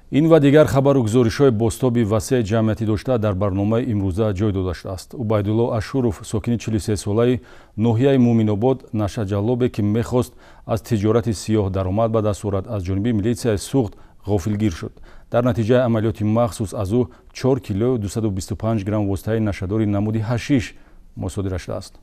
Ин ва дигар хабару гузоришҳои бозтоби васеъ ҷамъиятӣ дошта дар барномаи имрӯза ҷой дода шудааст. Убайдулло Ашуров, сокини 43-солаи ноҳияи Муъминобод, нашаҷаллобе, ки мехост аз тиҷорати сиёҳ даромад ба даст орад, аз ҷониби милитсияи Суғд ғофилгир шуд. Дар натиҷаи амалиёти махсус аз ӯ 4 килою 225 грамм воситаи нашадори намуди ҳашиш мусодира шудааст.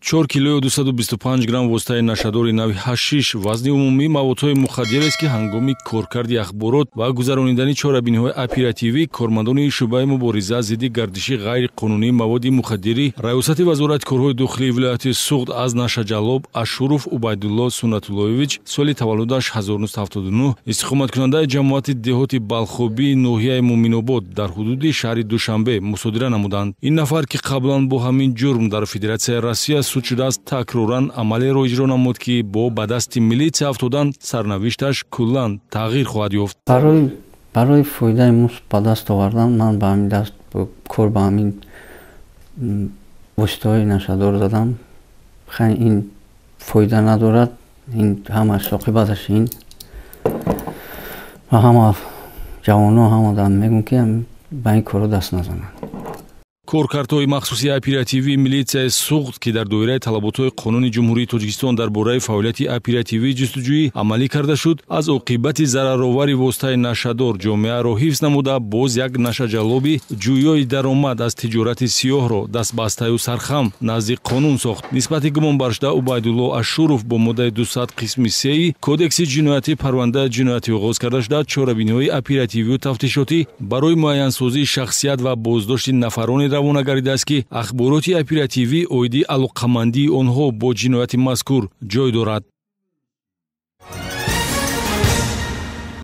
4 килою 225 грамм воситаи нашадори нави ҳашиш вазни умумии маводҳои мухаддирест, ки ҳангоми коркарди ахборот ва гузаронидани чорабиниҳои оперативӣ кормандони шӯъбаи мубориза зидди гардиши ғайриқонунии маводи мухаддирӣ Раёсати Вазорати корҳои дохилии вилояти Суғд аз нашаҷаллоб Ашуров Убайдулло Суннатуллоевич, соли таваллудаш 1979, истиқоматкунандаи ҷамоати деҳоти Балхобии ноҳияи Муъминобод дар ҳудуди шаҳри Душанбе мусодира намуданд. Ин нафар, ки қаблан бо ҳамин ҷурм дар Федератсияи Россия суд шудааст, такроран амалеро иҷро намуд, ки бо ба дасти милитсия афтодан сарнавишташ куллан тағйир хоҳад ёфт. Барои фоидаи мус ба даст овардан ман ба ҳамин даст кор, ба ҳамин воситаҳои нашадор задам. Хай, ин фоида надорад, ин ҳамаш оқибаташ ин. Ва ҳама ҷавонҳо, ҳама мегӯм, ки ба ин корҳо даст назананд. Коркардҳои махсуси оперативии милитсияи Суғд, ки дар доираи талаботҳои Қонуни Ҷумҳурии Тоҷикистон дар бораи фаъолияти оперативии ҷустуҷӯӣ амалӣ карда шуд, аз оқибати зараровари воситаи нашадор ҷомеаро ҳифз намуда, боз як нашаҷаллоби ҷӯёи даромад аз тиҷорати сиёҳро дастбастаю сархам назди қонун сохт. Нисбати гумонбаршуда Убайдулло Ашуров бо моддаи 200 қисми 3 Кодекси ҷиноятӣ парвандаи ҷиноятӣ оғоз карда шуда, чорабиниҳои оперативию тафтишотӣ барои муайянсозии шахсият ва боздошти нафароне равона гардидааст, ки ахбороти оперативӣ оиди алоқамандии онҳо бо ҷинояти мазкур ҷой дорад.